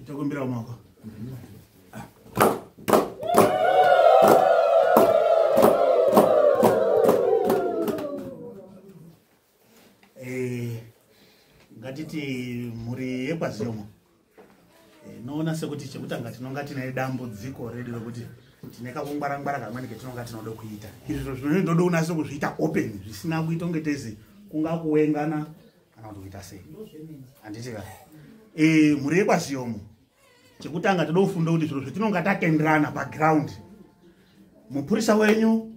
Tokumbira maoko. Eh, ngatiti mhuri yekwaZiyomo eh, noona sekuti chekutanga tinonga tine dambudziko redu rekuti tine kakungwarangwara kamweni ketinonga tinoda kuita. Izvo zvinonge ndoda kunase kuzviita open zvisina kuita kunge tezi kunga kuwengana kana kuti kuita sei. Handiti ka? Eh, mhuri yekwaZiyomo chekutanga toda kufunda kuti zviro zvetinonga tatenderana paground, mupurisa wenyu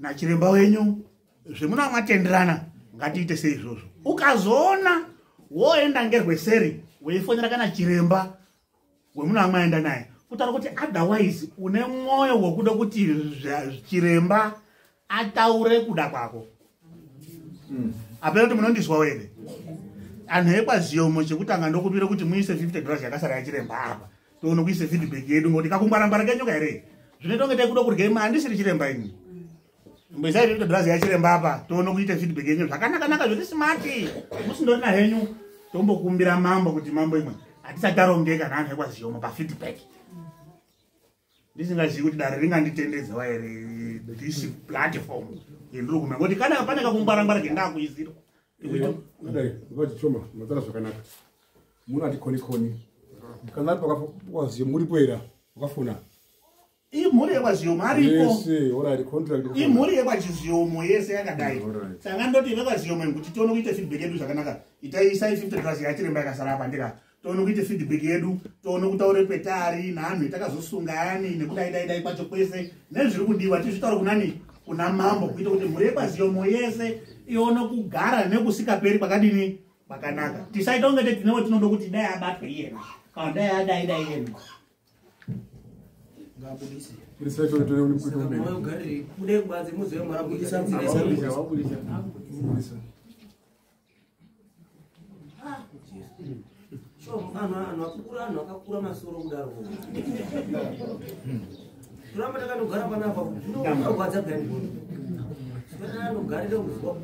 nachiremba wenyu zvemuna mwatenderana ngatiite seizvozvo. Ukazoona woenda ngerweseri weifonera kana chiremba wemuna mwaenda naye, kutaura kuti otherwise une mwoyo wekuda kuti chiremba ataure kuda kwako. Apera kuti munondizwawo here? Anhu ekwaZiyomo chekutanga ndokupira kuti muise $50 yakasara yachiremba apa toone kuise feedback yedu, ngoti kakungwarangwara kenyoka here zvinoita kunge taikuda kurya imwe. Handisiri chiremba ini, mboisai $50 yachiremba apa toone kuita feedback yenyu zvakanaka-naka zviri smart. Musindorina henyu, tombokumbira mambo kuti mambo imwe hatisati tarongeka naanhu ekwaZiyomo pafeedback. Ndisingazivi kuti dare ringanditendedzewa here this platform yendiri kumenya, ngoti kana pane kakungwarangwara kendakuizirwa. Choma matara zvakanaka, munati koni koni kana ari pakwaziyo muripo here wakafona? Imhuri yekwaZiyomo aripo. Yese, alright, contract. Imhuri yekwachiZiyomo yese yakadai. Alright. Saka ndoti vekwaZiyomo kuti tione kuita feedback yedu zvakanaka, itai isai $50 yachiremba yakasara apa ndika toone kuita feedback yedu, toone kutaure kwetari naanhu etakazosunga yani nekudai dai dai kwacho kwese nezviri kudiwa tizvitaure kunani, kuna mambo, kuita kuti mhuri yekwaZiyomo yese ione kugara nekusikaperi kwakadini, kwakanaka. Tisaita kunge tinewo tinoda kuti dai abatwe iyena kana dai adai dai iyena. Ngabudise. Budisai tore tore kuita Saka mberi. moyo ugarire bude kubanze muzive mwari Budisa, akuita. wabudisa. Budisa. Sure, anhu akakura, anhu akakura masoro kudaro. Turamba takandogara panapa zvinorwadza peyani bhono. Anogarira kuzwa.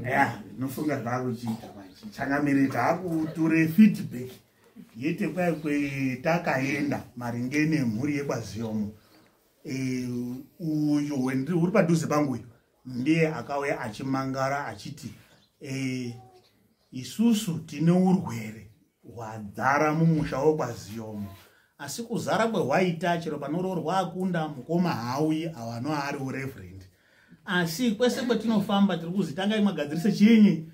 Ya, nofunga zvakuchiita manje changamire, taakuture feedback yete kwai kwetakaenda maringe nemhuri yekwaZiyomo. Uyu wendiri uri padhuze pangu uyu ndiye akauya achimangara achiti isusu tine urwere hwadzara mumusha wekwaZiyomo, asi kuzara kwehwaita chero panoroorwa akunda mukoma hauyi awano ari ureverend, asi kwese kwetinofamba tiri kuzi tangai mwagadzirise chinyi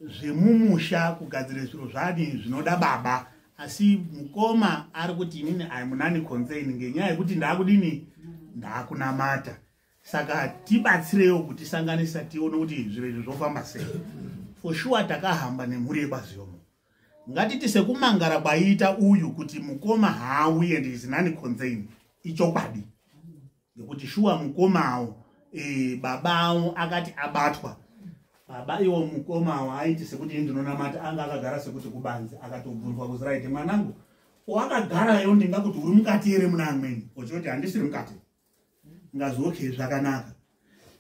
zvemumusha, kugadzire zviro zvani zvinoda baba. Asi mukoma ari kuti inini I'm nani concern ngenyaya yekuti ndaakudini, ndaakunamata, saka tibatsirewo kutisanganisa tione kuti zviro izvi zvofamba sei. For sure takahamba nemhuri yekwaZiyomo. Ngatiti sekumangara kwaiita uyu kuti mukoma haauye and is nani concern, ichokwadi, ngekuti shuwa mukomawo baba awo akati abatwa baba iwo mukomawo aiti sekuti ini ndinonamata, anga akagara sekuti kubanze, akatobvunzwa kuzi right mwanangu wakagarayo ndingakuti uri mukati here muna amweni, ochoti handisiri mukati. Ngazi okay, zvakanaka,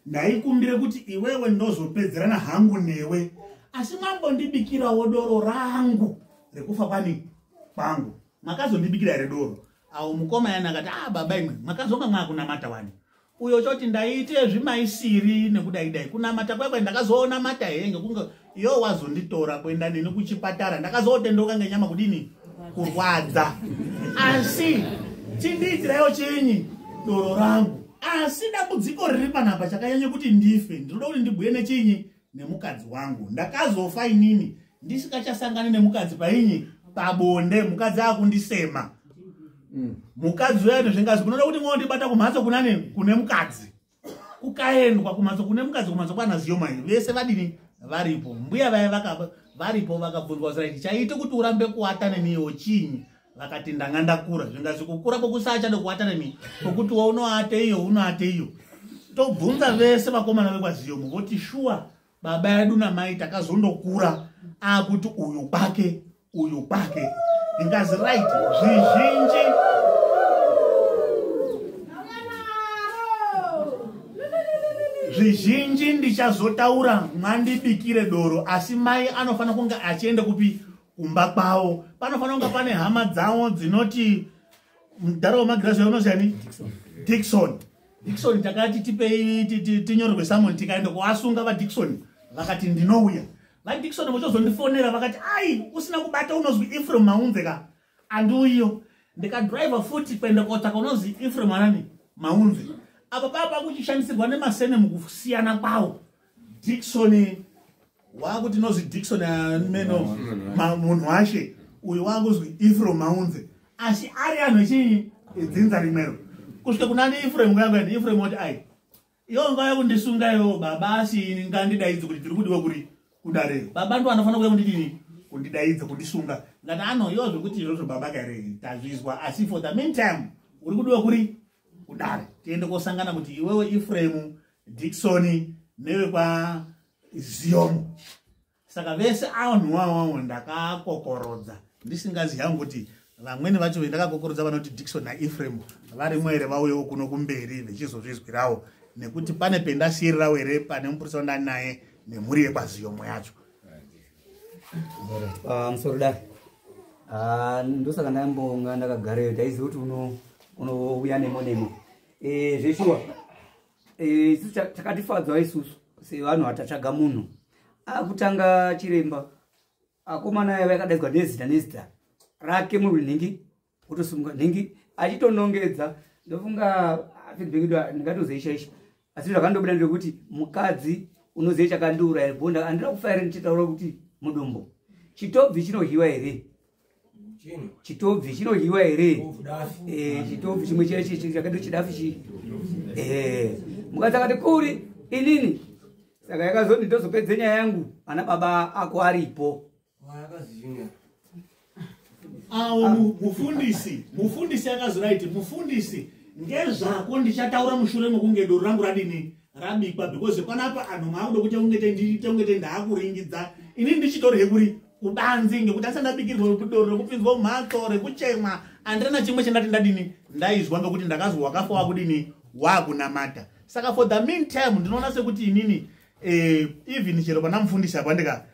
ndaikumbire kuti iwewe ndozopedzerana hangu newe, asi mwambondibikirawo doro rangu rekufa kwani kwangu. Mwakazondibikira here doro? Awo mukoma yani akati ah, baba imwe mwakazonga mwakunamata wani. Uyo choti ndaite zvimaisiri nekudai dai kunamata kwekwe ndakazoona mata here ngekunge iyo wazonditora kuenda neni kuchipatara ndakazotendoka ngenyama kudini kurwadza, asi chindiitirayo chinyi doro rangu. Asi dambudziko riri panapa chakanyanya kuti ndife, ndinoda kuti ndibhuye nechinyi nemukadzi wangu. Ndakazofa inini ndisikachasangani nemukadzi painyi pabonde, mukadzi akundisema. Mukadzi uyani zvingazi kunoda kuti mwondibata kumhatso kunani kune mukadzi, kukaendwa kumhatso kune mukadzi, kumhatso kwana Ziyoma vese vadini varipo, mbuya vaya varipo, vakabvunzwa zvaiti chaite kuti urambe kuata neniwo chinyi, vakati ndanga ndakura. Zvingazi kukura kwokusachade kuata neni kwokuti unoate iyo unoate iyo. Tobvunza vese vakomana vekwaZiyomo voti shuwa baba edu namai takazondokura akuti uyu kwake uyu kwake. Ndingazi right, Zvizhinji ndichazotaura mwandibikire doro, asi mai anofanira kunge achienda kupi? Kumba kwavo. Panofanira kunge pane hama dzavo dzinoti mudhara wemagirazi unoziyani Dixon. Dixon takati tipei tinyorerwe summon, tikaenda kuvasunga vaDixon vakati ndinouya. VaDixon vochozondifonera vakati ai usina kubata unozwi Ephraim Maunze ka, andiuyiyo. Ndikadhiraivha futi kuenda kotsvaka unozwi Ephraim anani Maunze. Apa papa kuchishandisirwa nemasene mukusiyana kwawo. Dixon wakuti nozwi Dixon ameno munhu washe, uyu wakuzwi Ephraim Maunze, asi ari anhu echinyi edzinza rimwero. Kusvika kunani Ephraim nguya Ephraim wati ai iwo ngauya kundisunga iwo baba, asi ngandidaidze kuti tiri kudiwa kuri kudare. Baba ndo anofanira kuuya kundidini, kundidaidza kundisunga. Ngati ano iwo zvekuti izvozvo baba kare tazvizwa, asi for the meantime uri kudiwa kuri kudare. Tiende kosangana kuti iwewe Ephraim, Dixon newe kwa Zion. Saka vese anhu awawo ndakakokorodza ndisingazivi hangu kuti vamweni vacho vendakakokorodza vanoti Dixon naEphraim varimo here vauyewo kuno kumberi vechizozvizwirawo, nekuti pane pendasiyirirawo here pane mupurisa wandani naye nemhuri yekwaZiyomo yacho. Pamusoro dare ndosaka ndambonga ndakagareyo, taiziva kuti unouya nemo nemo. Zveshuwa isusu takatifadzwa isusu sevanhu vatatsvaga munhu akutanga chiremba. Akomana aya vakadaidzwa nezita nezita rake munhu nhingi otosimuka nhingi achitonongedza. Ndofunga feedback yedu ndingatozoishaisha, asi zvakandobuda ndekuti mukadzi unoziva chakandiuraya bonda handina kufa here ndichitaura kuti mudumbu chitobvi chinoryiwa here? Chitobvi chinoryiwa here? Chitobvi chimwe chakaita chidafi chi. Mukadzi akati kuri inini. Saka yakazoti ndozopedze nyaya yangu ana baba ako aripo. Awo mufundisi akazoraiti mufundisi ngezvako ndichataura mushure mekunge doro rangu radini rabikwa, because panapa anhu maakuda kuti ungete ndaakuringidza ini ndichitorye kuri kubanzi ngekuti asati ndabikirwa doro rekupinzwa mumhatso rekuchemwa andina chimwe chendati ndadini ndaizwa ngekuti ndakazwa wakafa wakudini wakunamata. Saka for the meantime ndinoona sekuti inini even chero pana mufundisi apa ndika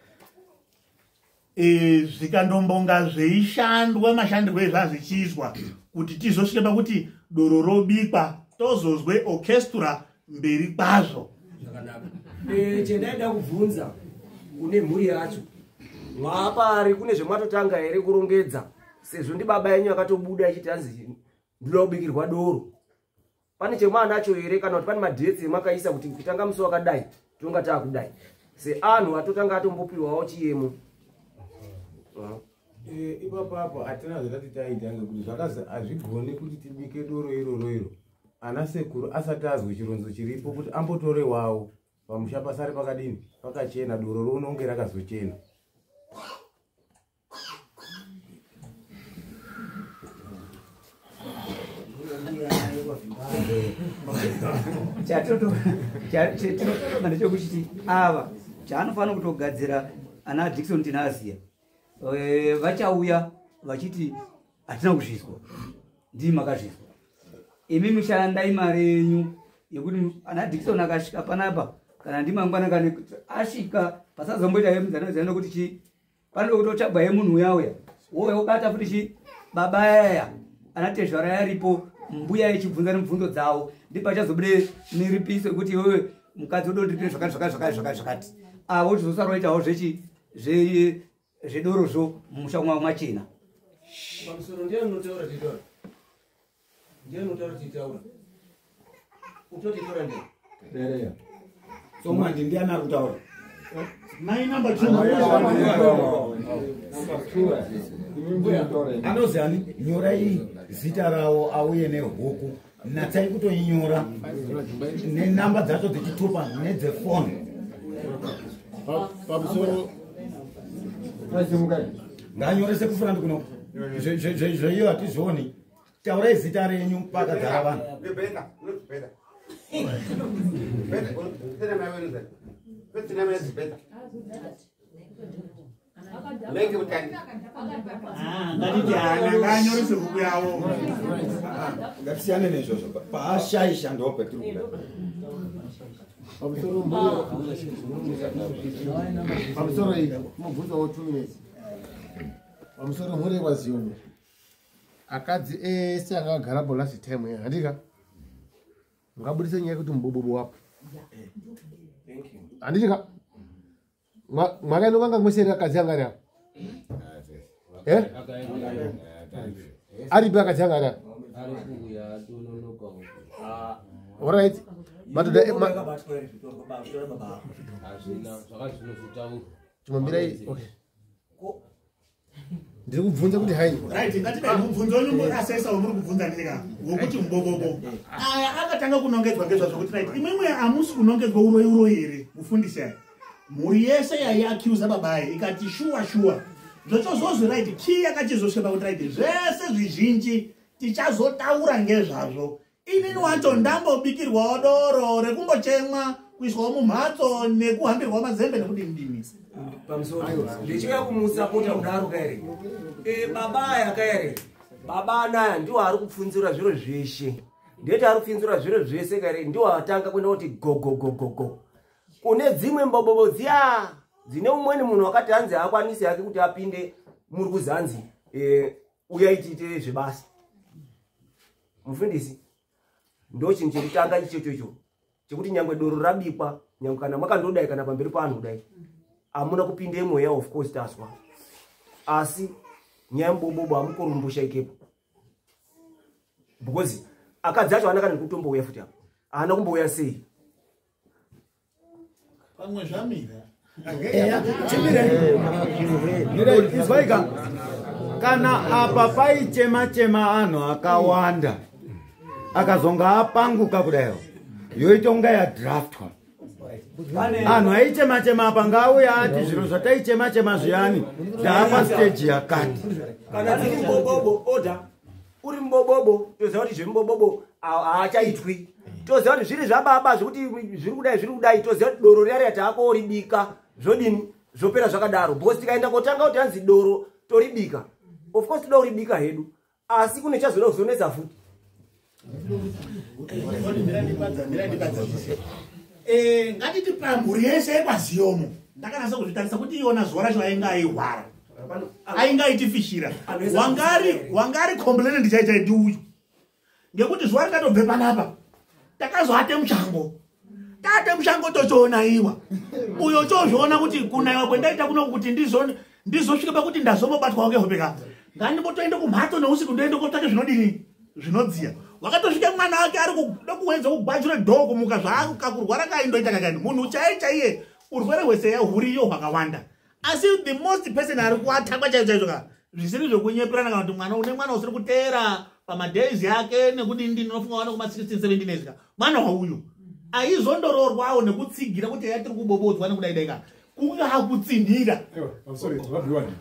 zvikandombonga zveishandwa mashandirwo ezvazvichiizwa kuti tizosvike pakuti doro robikwa tozozwe orchestra mberi kwazvo. Zvakanaka. Chendaida kubvunza kune mhuri yacho, mwapari kune zvemwatotanga here kurongedza sezvo ndi baba yenyu akatobuda achiti hanzi ndoda kubikirwa doro? Pane chemwanacho here kana kuti pane madhetsi emwakaisa kuti kutanga musi wakadai tonga taakudai seanhu atotanga atombopiwawo chiyemo? Ipapo hatina zvatati taita ngekuti zvakazi hazvigoni kuti tibike doro iroro iro ana sekuru asati azwe chironzo chiripo kuti ambotorewawo pamusha pasare pakadini pakachena doro rononge rakazochena. Chatinotoronga ndechekuti ava chaanofanira kutogadzira ana Dixon tinaziya vachauya vachiti hatina kuzvizwa, ndii makazvizwa imi mushandai mari yenyu yekuti ana Dixon akasvika panapa kana ndimangwana kana asvika pasazomboita yemudzana kuti chi panoda kutotsvagwa yemunhu uya uya wouya wobata futi chi baba yaya ana tezvara yaripo mbuya ichibvunza nemibvunzo dzavo ndipachazobude miripiso yekuti iwewe mukadzi udondiripire zvakati zvakati zvakati zvakati zvakati avo tizosaroitawo zvechi zvedorozvo mumusha mwachena. Pamusoro ndiye unotaura titaura, ndiye unotaura titaura, utotitaura ndiye Dereya. So manje ndiani ari kutaura? Mai number 2. Anozi ani? Nyorai zita rawo auye nehuku. Natsai kutoinyora nenamba dzacho dzechitupa nedzefoni. Pamusoro Nganyorese kufront kuno. Zveiyo hatizvioni. Taurai zita renyu pakadzara vanhu. Ngatiti ana ngaanyorese huku yavo. Ngatisiyane neizvozvo. Paashaisha ndo petiri kuda. Pamusoro iyi mubvunzawo 2 minutes. Pamusoro mhuri yekwaZiyomu, akadzi ese anga agarapo last time ya handika mungabudise nyaya yekuti mubobobo wapo handitika mwakaenda kwanga mweseri akadzi anga ari apo aripi akadzi anga ari apo. Alright, matoda chimambirai. Okay, ndiri kubvunza kuti hai. Right, ngatidai mubvunzo wenyu asesa wamuri kubvunza ndika wokuti mubobobo aya akatanga kunongedzwa ngezvazvo kuti right, imwimwe hamusi kunongedzwa uroi uroi here mufundisi? Aya mhuri yese yaiacusa babaye ikati shuwa shuwa zvochozozwi right, kii yakachizosvika pakuti right, zvese zvizhinji tichazotaura ngezvazvo. Inini wacho ndambobikirwawo doro rekungochemwa, kuiswawo mumhatso nekuhambirwawo mazembe nekudini dini. Pamusoro, ndichiuya kumusapota kudaro kaere. Baba aya kaere, baba anaya ndiwo ari kupfunzura zviro zveshe, ndeti ari kupfunzura zviro zvese kaere, ndiwo atanga kuenda kuti gogogogogo kune dzimwe mbobobo dziya dzine umweni munhu wakati hanzi haakwanisi hake kuti apinde muri kuzanzi uyai tiite zvebasa. Mufundisi, ndo chinhu chekutanga ichocho icho chekuti nyangwe doro rabikwa, nyangwe kana makandodai kana pamberi paanhu kudai hamuna kupinde mweya, of course taswa, asi nyaya mubobobo hamukorumbusha ikepo because akadzi acho haana kana nekutombouya futi apo, haana kumbouya sei. Pamwe zvamira. Izwaika, kana apa paichema chema anhu akawanda akazonga apanguka kudayo, yoita kunga yadraftwa. Anhu aichema chema apa ngaauya ati zviro zvataichema chema zviyani ndaapa stage yakati. Kana dziri mubobobo order, uri mubobobo toziva kuti zvemubobobo haachaitwi, toziva kuti zviri zvababa zvekuti zviri kudai zviri kudai, toziva kuti doro riya riya taakoribika zvodini zvopera zvakadaro, because tikaenda kotanga kuti hanzi doro toribika, of course toda kuribika hedu, asi kune chazoda kuzonetsa futi. Ngatiti pamhuri yese yekwaZiyomo ndakanasa kuzvitarisa kuti iona zuva racho ainge aihwara, ainge aitifishira, wanga ari complainant chai chai ndiuyu, ngekuti zuva rikatobve panapa takazoate mushango, taate mushango tochoona iwa uyo chozviona kuti kunaiwa kwendaita kuno kuti ndizosvike pakuti ndazombobatwawo ngehope ka, ngandimbotoende kumhatso neusiku ndoende kotsvake zvinodini zvinodziya. Wakatosvika mwana wake ari kuda kuedza kugwajura dhoo kumuka zvaakakurwara kaindoita kakani. Munhu chaiye chaiye urwere hwese huriyo hwakawanda, asi the most person ari kuatakwa chaizvo chaizvo ka zvisiri zvekunyeperana kana kuti mwana une mwana usiri kuteera pamadays yake nekudini dini, unofunga wana kuma 16 17 years ka mwana wauyu aizondororwawo nekutsigira kuti yatiri kubobodzwa nekudai dai ka kungaa kutsinhira. Sorry, vabiwani.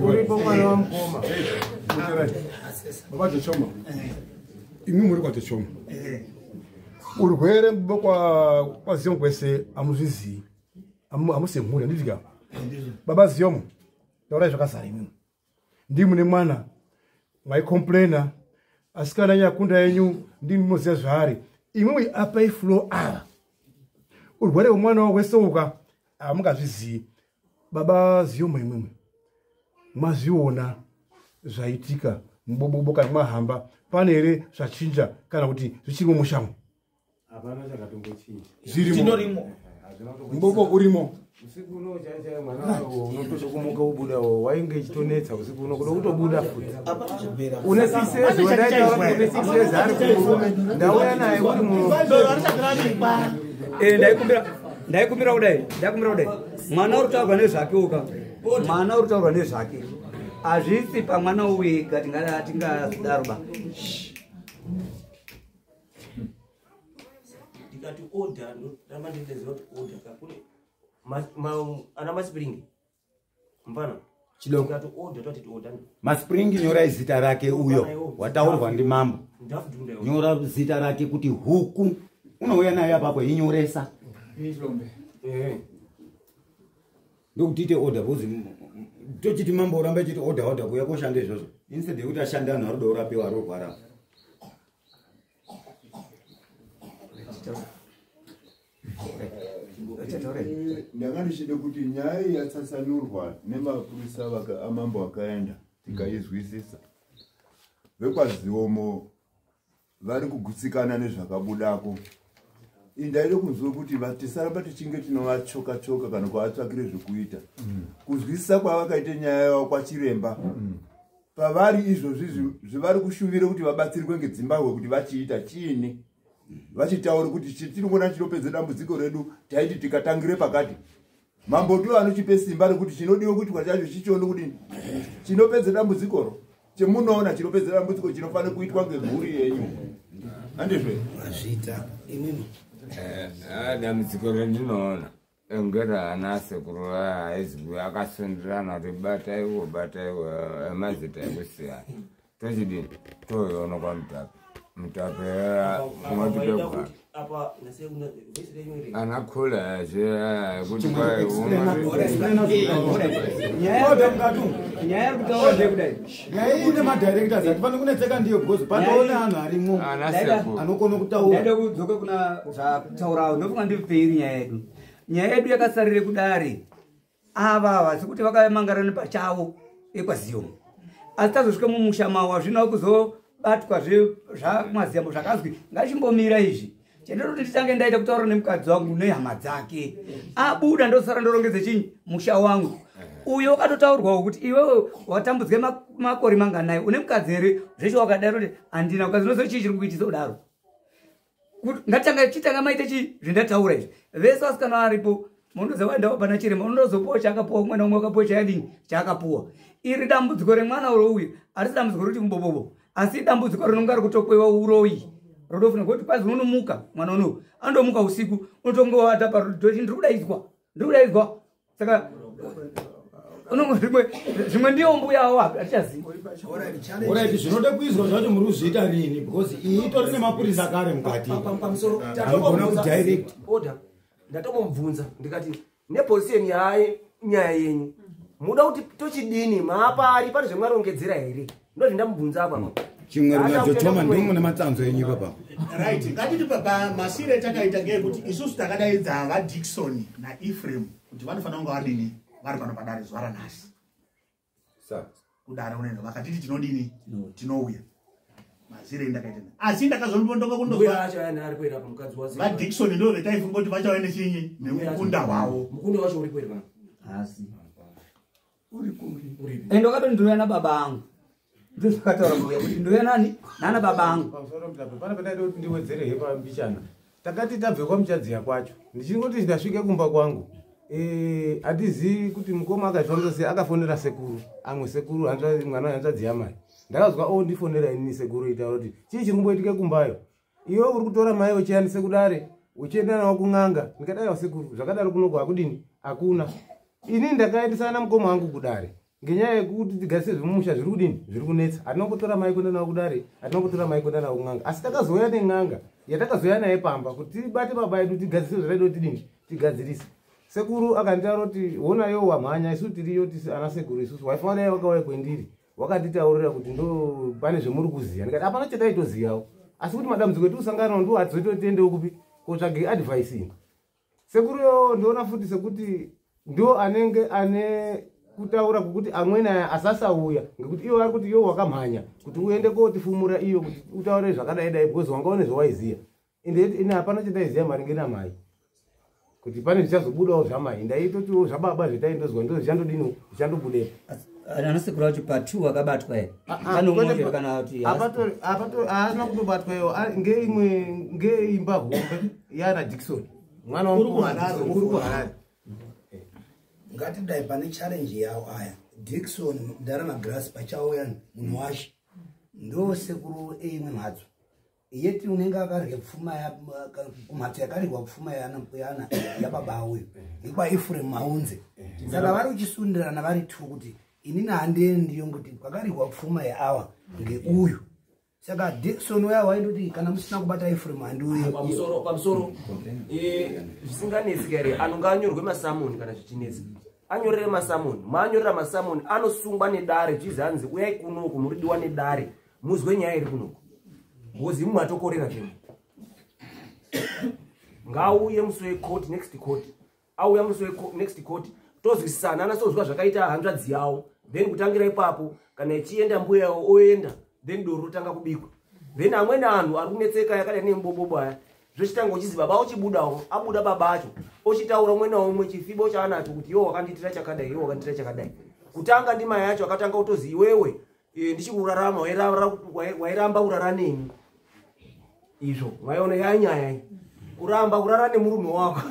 Uripo mwana wamukoma. Baba Jochoma, imwi muri kwaJochoma, urwere kwaZiyomo kwese hamuzvizii, hamusi mhuri handitika. Baba Ziyomo, taurai zvakazara imwimwi, ndii mune mwana maicomplaina, asikana nyakunda yenyu ndimi munoziva zvaari. Imwimwi apai floor ava urwere hwemwana weseuka hamungazvizii. Baba Ziyomo, imwimwi mazviona zvaitika mubobobo kana mwahamba pane here zvachinja kana kuti zvichirimo mushamo? Hapana chakatombochinja. Zvirimo, mubobo urimo. Usiku uno chai chai mwana unotoda kumuka ubuda, wainge ichitonetsa usiku uno kuda kutobuda futi. Une 6 years, wandaitaura kuti une 6 years ari kumurume, ndauya naye kuri mu Doro risati rabikwa. Ndaikumbira kudai, ndaikumbira kudai, mwana uri kutaurwa nezvake uka, mwana uri kutaurwa nezvake hazvisi pamwana wega, tingadaro ba. Ndikati order, ndoramba ndindeziva kuti order ka kune ana Masipiringi mfana. Chidoko. Ndikati order, toti order. Masipiringi, nyorai zita rake uyo wataurwa ndimambo. Nyora zita rake kuti huku unouya nayo apapo inyoresa ndokuti ite order, because tochiti mambo uramba ichiti order order kuuya koshanda izvozvo instead yekuti ashande anhu arikuda kurapiwa ari kurwara. Ndanga ndichide kuti nyaya iyi yatsasanurwa nemapurisa amambo akaenda tikaizwisisa. VekwaZiomo vari kugutsikana nezvakabudako. Indaide kunzwa kuti tisaramba tichinge tinovachoka-choka kana kuvatsvakire zvekuita. Kuzwisisa kwavakaita nyaya yavo kwachiremba pavari izvozvi zvavari kushuvira kuti vabatsirwe ngedzimbahwe kuti vachiita chiini, vachitaura kuti chetinoona chinopedza dambudziko redu taiti tikatangire pakati. Mambo ndiwo anochipe simba rekuti chinodiwa kuitwa chacho chichione kudini chinopedza dambudzikoro chemunoona chinopedza dambudziko chinofanira kuitwa ngemhuri yenyu. Handizve? Mazvita imimi. Dambudziko randinoona ngeraana sekuru haizi akasundirana kuti bataiwo bataiwo emazita ekusiyana tochidini toiona kwaMutape Mutape unotipegwa ana kula zve kuti nyaya iyi nemadirectors hatifani kunetseka ndiyo because panoona anhu arimwo anokona kutaura. Ndaida kudzoka kuna zvataurawo ndofunga ndiperi nyaya yedu. Nyaya yedu yakasarire kudare ava sekuti vakamangarana pachavo ekwaZiyomo, asi tazosvika mumusha mavo hazvina kuzobatwa zvamaziyambo zvakazwi ngachimbomira izvi. Chendinoti nditange ndaita kutaura nemukadzi wangu nehama dzake abuda ndosara ndorongedze chinyi musha wangu. Uyo wakatotaurwawo kuti iwewe watambudzwe makore manganai une mukadzi here zveshe wakadaro kuti handina mukadzi unoziva chii chiri kuitisa kudaro. Ngatanga chitanga maite chii zvendataura izvi. Vese vasikana varipo mundoziva waendawo pana chiremba unondozopuwa chaakapuwa umwe naumwe wakapuwa chayadini chaakapuwa. Iri dambudziko remwana urouyu harisi dambudziko rekuti mubobobo, asi dambudziko rinonga rikutokwewa uroyi rodofuna kuti kwazi unonomuka mwana unowu andomuka usiku unotongovata parodoti ndiri kudaidzwa ndiri kudaidzwa. Saka zvimwe ndiyo mbuya avo hatichazivi. Alright, zvinoda kuizwa zvacho muri kuzviita rini because iyi itori nemapurisa kare mukati. Anogona kudirect. Order. Ndatombomubvunza ndikati neposition nyaya yenyu muda kuti tochidini maapari pane zvemwarongedzera here ndo zvindamubvunza apa. Chimwe rinajochoma ndimwe nematsanzo enyu ipapa. Right, ngatiti masire takaita ngeyekuti isusu takadaidza vaDickson naEphraim kuti vanofanira kunge vadini vari pano padare zuva ranhasi. Kudare uneno vakatiti tinodini tinouya. Mazire ndakaita. Asi ndakazondondoka kundozwa vaDickson ndo vetaifunga kuti vachauya nechinyi nemukunda wavo. Mukunda wacho uri kweri pano. Asi uri ende wakatondouya nababa angu. Ndozvakataura mbuya kuti ndouya nani nana baba angu. Pamusoro Mutape pana pandaida kuti ndiwedzere hepa mbichana. Takati tabve kwaMuchadziya kwacho ndichingoti ndasvike kumba kwangu hatizivi kuti mukoma akazvifambisa sei akafonera sekuru amwe sekuru mwana hanzvadzi yamai. Ndakazwa ondifonera inini sekuru itaura kuti chii chiri kumboitike kumbayo iwe uri kutora mai uchiyanise kudare uchienda nawo kun'anga. Ndikadai wasekuru zvakadaro kunoko hakudini hakuna. Ini ndakaendesana namukoma wangu kudare ngenyaya yekuti tigarise zvemumusha zviri kudini zviri kunetsa. Hatina kutora mai kuenda nawo kudare, hatina kutora mai kuenda nawo kun'anga, asi takazouya nen'anga yatakazouya naye pamba kuti tibate baba edu tigadzirise zvataida kuti tidini tigadzirise. Sekuru akanditaura kuti honayo wamhanya isu tiriyo ana sekuru isusu waifanira dai wakauya kwendiri wakanditaurira kuti ndo pane zvemuri kuziya. Ndikati hapana chataitoziyawo asi kuti madambudziko etikusangana ndiwo hatizototendewo kupi kotsvage advice ini. Sekuru yo ndoona futi sekuti ndo anenge ane kutaura kwekuti amweni aya asasauya ngekuti iwo ari kuti iwo wakamhanya kuti uende kotifumura iyo kuti utaure zvakadai dai because wanga une zvawaiziya. Ende ini hapana chandaiziya maringe namai kuti pane zvichazobudawo zvamai ndaitotiwo zvababa zvetaindozwa ndo zvichandodini zvichandobudepo. Ana sekuru acho pa2 akabatwa here? Pane umwe kana kuti haana kutobatwa iwo ngeimwe ngeimba hombe yana Dickson mwana uri kuHarare. Ngatidai pane challenge yawo aya Dickson mudhara magrasi pachauya munhu washe ndo sekuru eimwe mhatso yeti unenge akarya pfuma kumhatso yakarywa pfuma yana yababa uyu yekwaEphraim Maunze. Saka vari kuchisundirana vari two kuti inini handiendi ngokuti kwakarywa pfuma yeawa ngeuyu. Saka Dickson uya waindoti kana musina kubata Ephraim handiuye. Pamusoro zvisinganetsi here anonga anyorwe masamoni kana zvichinetsa anyorere masamoni maanyorera masamoni anosungwa nedare zvizanzi uyai kunoku muridiwa nedare muzwe nyaya iri kunoku ngozi imwe matokorera zvenyu. Ngauye musi wecourt, next court. Auya musi next court, tozwisisana, anasozwa zvakaita hanzvadzi yavo. Then kutangira ipapo, kana ichienda mbuya yawo oenda, then doro rotanga kubikwa. Then amweni anhu ari kunetseka yakadai nemubobobo aya, zvochitanga uchizi baba ochibudawo, abuda baba acho ochitaura umwe naumwe chifibo chaanacho kuti iwo wakandiitira chakadai, iwo wakandiitira chakadai. Kutanga ndima yacho akatanga kutozi iwewe, ndichikurarama wairamba kurara neni. Izvo waiona yanyaya iyi, kuramba kurara nemurume wako.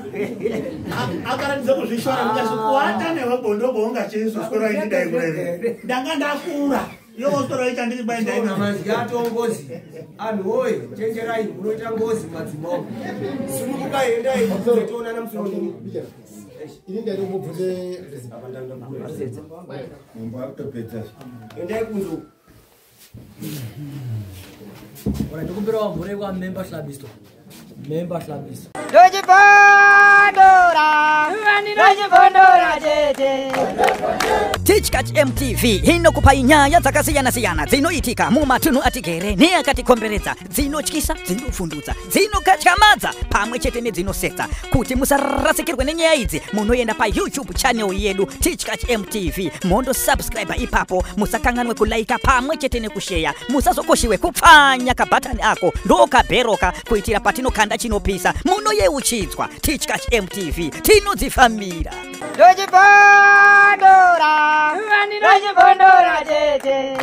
Akaratidza kuzvishora ndikasi kuata newe bondo bonga chizoswera ichidai kudai. Ndanga ndakura. Iwe woswera ichandiri kwai ndaina. Mazwi ato ngozi. Anhu woye, chenjerai, munoita ngozi madzimambo. Sunungukai, endai, toonana musi unini. Ini ndaida kumubvunze. Mambo akutopedza. Endai kunze. Ora ndikumbirawo mvura yekwamemba Hlabiso. Memba Hlabiso. Ndochibondora, ndochibondora tete. Tichkach MTV inokupai nyaya dzakasiyana-siyana dzinoitika mumatunhu atigere neakatikomberedza, dzinotyisa, dzinofundutsa, dzinokatyamadza pamwe chete nedzinosetsa. Kuti musarasikirwe nenyaya idzi, munoenda paYouTube channel yedu Tichkach MTV, mondosubscribe ipapo. Musakanganwe kulaika pamwe chete nekusheya. Musazokoshiwe kupfanya kabhatani ako ndokabheroka kuitira patinokanda chinopisa munoyeuchidzwa. Tichkach MTV tinodzifambira. Ndochibondora, ndochibondora tete.